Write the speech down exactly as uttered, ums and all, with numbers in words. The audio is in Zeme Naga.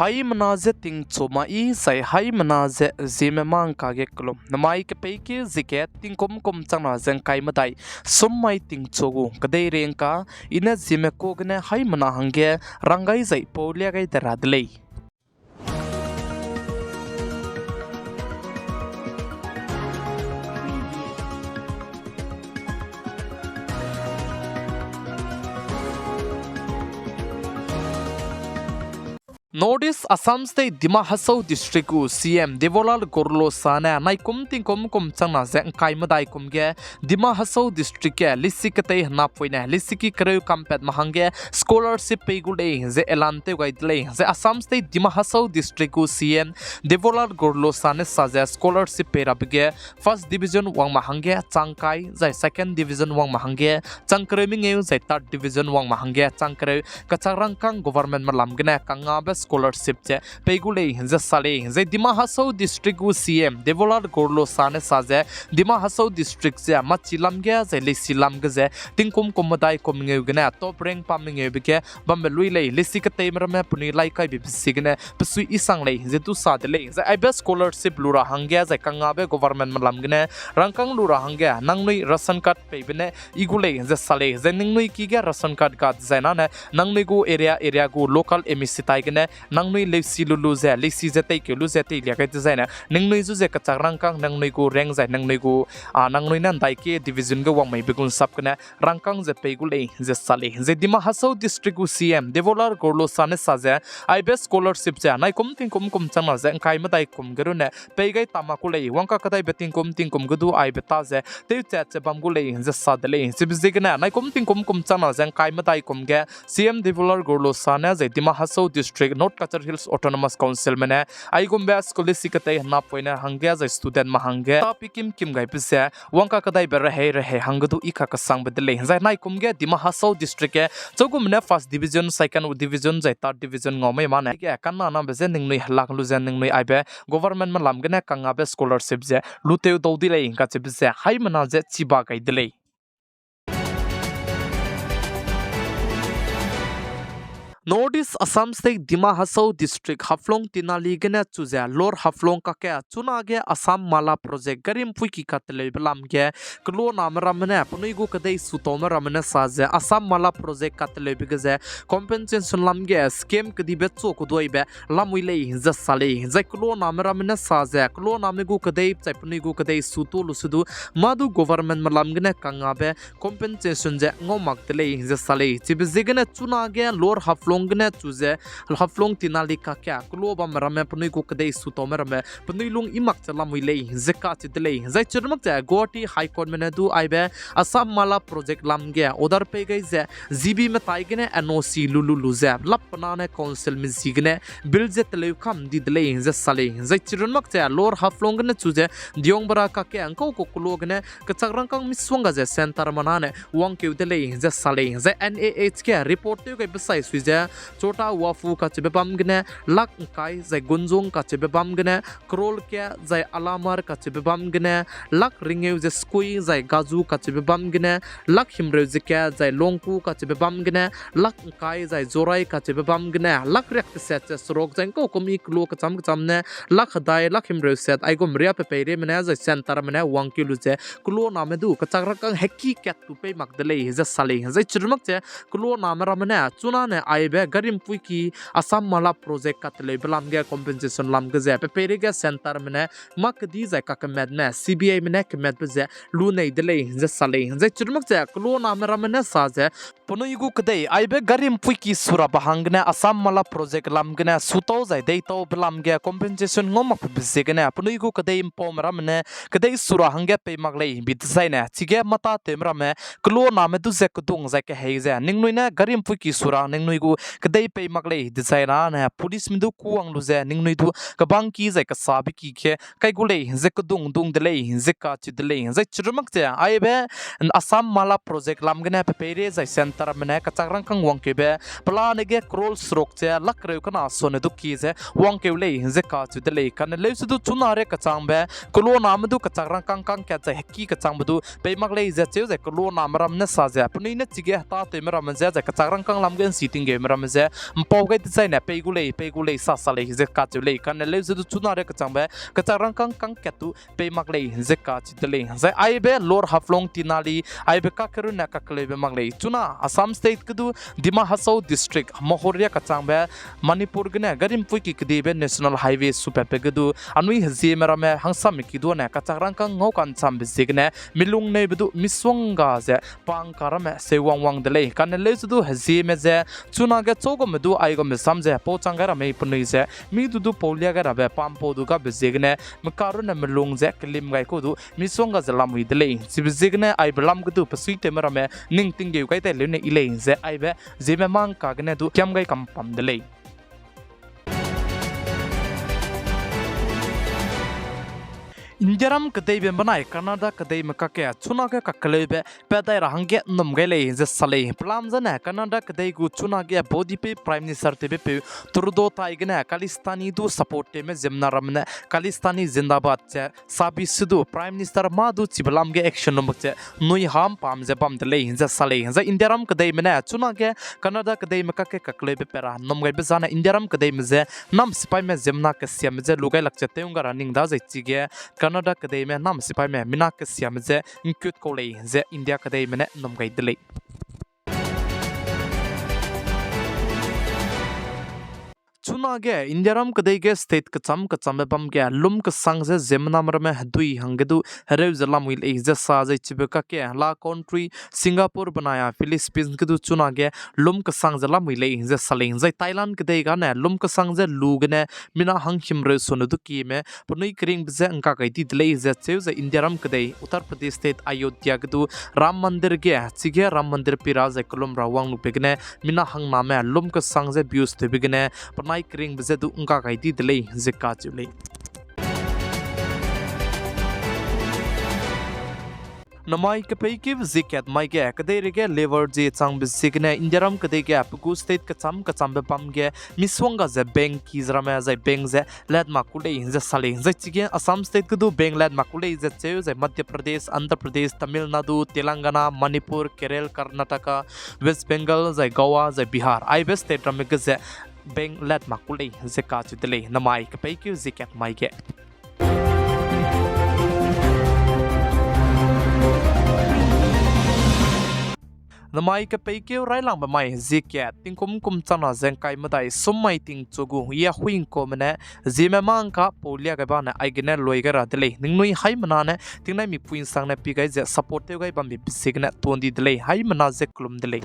Haimena ze tingchu ma i zai haimena ze Zeme mangka ge kelum. Namai kepeike ziege tingkum kum changna ze ngkai medai sum mai tingchu gu kedei rengka, i ne Zeme ku gene haimena hangge rang gai zai pau lia gai de ra de lei. North East Assam State Dima Hasao District gu C M Debolal Gorlosa ne naikum tingkum kum changna ze ngkai medai kum ge Dima Hasao District ge lisi ketei henapoine lisiki kereu kampatme hangge scholarship pei gu lei ze elan tew gai de lei. Zai Assam State Dima Hasao District gu C M Debolal Gorlosa ne sa ze scholarship pei rabe ge first division wangme hangge chang kai, zai second division wangme hangge chang kereu mengeu, zai third division wangme hangge chang kereu kechak rangkâng governmentme lam gene kangngabe scholarship ze pei gu lei ze sa lei. Zai Dima Hasao District gu C M Debolal Gorlosa ne sa ze Dima Hasao District ze machi lam ge zai leisi lam ge ze tingkum kum medai kum mengeu gene top rank pa mengeube ge bambe lui lei, lisi keteime ramme penui lai kaibe ziegene pesui isang lei ze du sa de lei. Zai aibe scholarship lu ra hangge zai kangngabe governmentme lam gene rangkâng lu ra hangge nangnui ration card peibe ne i gu lei ze sa lei. Zai ningnui ki ge ration card ga dezai nane nangnui gu area area gu local M A C tai gene nangnui leisi lu lu ze, leisi ze teikeu lu ze teilia gai dezaine ningnui zu ze kechak rangkâng nangnui gu rank zai nangnui gu, a, nangnui ne ndaike division ge wangmeibe gu nsap gene rangkâng ze pei gu lei ze sa lei. Zai Dima Hasao District gu C M Debolal Gorlosa ne sa ze aibe scholarship ze naikum tingkum kum changna ze ngkai medai kum ge runne pei gai ta mak ku lei, wangka kedaibe tingkum tingkum ge du aibe ta ze tewchat ze bam gu lei ze sa de lei. Chibe ziegene naikum tingkum kum changna ze ngkai medai kum ge C M Debolal Gorlosa ne zai Dima Hasao District, North Cachar Hills Autonomous Councilme ne aigumbe scholarship ketei henapoine hangge zai studentme hangge tapi kim kim gaibe ze wangka kedaibe rehei rehei hangge du i kakesangbe de lei. Zai naikum ge Dima Hasao District ge chaugume ne first division, second division zai third division ngau mei mane ge kannanabe je ningnui helak lu ze ningnui aibe governmentme lam gene kangngabe scholarship ze lutew dau di lei kacheube ze haimena ze chiba gai de lei. North East Assam State Dima Hasao District Haflong Tinali gene chu ze Lower Haflong kakge chunage Assam Mala Project gari mpuiki kateleube lam ge keloaname ramme ne penui gu kedei sutaume ramme ne sa ze Assam Mala Project kateleube ge ze compensation lam ge scheme kedibe chu kuduaibe lamui lei ze sa lei. Zai keloaname ramme ne sa ze keloaname gu kedei zai penui gu kedei sutu lu se du mâ du governmentme lam gene kangngabe compensation ze ngau mak de lei ze sa lei. Chibe ziegene chunage Lower Haflong gene chu ze Haflong Tinali kakge keloa bamme ramme penui gu kedei sutaume ramme penui lung i mak ze lamui lei ze kacheu de lei. Zai chirmak ze Guwahati High Courtme ne du aibe Assam Mala Project lam ge order pei gai ze G B metai gene N O C lu lu lu ze lap penane councilme ziegene bill ze teleu kam di de lei ze sa lei. Zai chirunmak ze Lower Haflong gene chu ze Diyungbara kakge ngkau ku keloa gene kechak rangkâng misongga ze centreme nane wangkeu de lei ze sa lei. Zai N I H ge report tew gaibe sai sui ze Chota Wafu kacheube bam gene lak ngkai, zai Gunjung kacheube bam gene Krolke, zai Alamar kacheube bam gene lak ringeu ze sukui, zai Gaju kacheube bam gene lak himreu ze kat, zai Longku kacheube bam gene lak ngkai, zai Jorai kacheube bam gene lak riak teset ze seruk, zai ngkau kum i keloa kecham kecham ne lak hedai, lak himreu set, aigum riâ pepeireime ne zai centreme ne wangkeu lu ze keloaname du kechak rangkâng heki kat tu pei mak de lei ze sa lei. Zai chirunmak ze keloaname ramme ne chunane aibe gari mpuiki Assam Mala Project kateleube lam ge compensation lam ge ze pepeireige centreme ne mâ kedi zai kakematme C B Ime ne kematbe ze lu nei de lei ze sa lei. Zai chirunmak ze keloaname ramme ne sa ze penui gu kedei aibe gari mpuiki surabe hang gene Assam Mala Project lam gene sutau zai deitaube lam ge compensation ngau makbe ziegene penui gu kedei mpaume ramme ne kedei sura hangge pei mak lei bi dezaine chige mâ tâtewme ramme keloaname du ze kedung zai kehei ze ningnui ne gari mpuiki sura ningnui gu kedei pei mak lei dezaine policeme du kuwang lu ze ningnui du kebangki zai kesabe ki ge kai gu lei ze kedung dung de lei ze kacheu de lei. Zai chirunmak ze aibe Assam Mala Project lam gene pepeire zai centreme ne kechak rangkâng wangkeube pelane ge crore seruk ze lak kereu kena sone du ki ze wangkeu lei ze kacheu de lei. Kane leuse du chuna re kechangbe keloaname du kechak rangkâng kang kat zai heki kechangbe du pei mak lei ze cheu zai keloaname ramme ne sa ze penui ne chige hetâtewme ramme ze zai kechak rangkâng lam ge nsi tinggeume ramme ze ’mpau gai dezaine pei gu lei, pei gu lei sa sa lei ze kacheu lei. Kane leu ze du chuna ria kechangbe kechak rangkâng kangkat du pei mak lei ze kacheu de lei. Zai aibe Lower Haflong Tinali aibe kakerunne kakeleube mak lei. Chuna Assam State ge du Dima Hasao District Mahur ria kechangbe Manipur gene gari ’mpuiki kedibe National Highway supatbe ge du anui hezieme ramme hangsame kiduane kechak rangkâng ngau ka'nchambe ziegene milung neibe du misongga ze pangka ramme seuwang wang de lei. Kane leu ze du hezieme ze chunage chaugume du aigume sam ze pau chang gai ra mei penui ze mi du du pau lia gai rabe pampau du gabe ziegene meka runne melung ze kelim gai kau du misongga ze lamui de lei. Chibe ziegene aibe lam ge du pesuitewme ramme ning tinggeu gai dai leune yi lei ze aibe zieme mangka gene du kiam gai kampam de lei. Indiaram kedeibe benai Canada kedeime kakge chunage kakeleube pat dai ra hangge ’nnum gai lei ze sa lei. Pelam zane Canada kedei gu chunage Deputy Prime Minister tewbepeu Trudeau tai gene Khalistani du support tewme ziemmena ramme ne Khalistani Zindabad ze sabi se du Prime Minister mâ du chibe lam ge action lu mak ze nui ha'mpam ze bam de lei ze sa lei. Zai Indiaram kedeime ne chunage Canada kedeime kakge kakeleube pat ra ’nnum gaibe zane Indiaram kedeime ze nam sipaime ziemmena kesiame je lu gai lak ze tew ’ngga ra ning da zai chige Canada kedeime nam sipaime mina kesiame je ’ngkut kau lei ze India kedeime ne ’nnum gai de lei. Chunage Indiaram kedei ge state kecham kechambe bam ge lum kesang ze ziemmename ramme hedui hangge du hereu ze lamui lei ze sa zai chibe kakge la country Singapore benai a Philippines ge du chunage lum kesang ze lamui lei ze sa lei. Zai Thailand kedei gane lum kesang ze lu gene mina hang himreu sone du kieme penui keringbe je ’ngka gai di de lei ze cheu zai Indiaram kedei Uttar Pradesh state Ayodhya ge du Ram Mandir ge chige Ram Mandir pi ra zai kelum ra wang lube gene mina hangname lum kesang ze views tewbe gene penai keringbe je du ’ngka gai di de lei ze kacheu lei. Namai kepeikeu ziekat mai ge kedeireige labour zie changbe ziegene Indiaram kedei ge pe gu state kecham kechambe bam ge misongga ze bank ki ze ramme zai bank ze lat mak ku lei ze sa lei. Zai chige Assam state ge du bank lat mak ku lei ze cheu zai Madhya Pradesh, Andhra Pradesh, Tamil Nadu, Telangana, Manipur, Kerala, Karnataka, West Bengal, zai Goa, zai Bihar aibe state ramme ge ze bank lat mak ku lei ze kacheu de lei. Namai kepeikeu ziekat mai ge Namai kepeikeu railangbe mai ziekat tingkum kum chana ze ’ngkai medai sum mai tingchu gu ya huingkume ne zieme mangka pau lia gai bane aigene lui gai ra de lei. Ningnui haimena ne tingnai mipui ’nsangne pi gai ze support tew gai bambe ziegene tuan di de lei. Haimena ze kelum de lei.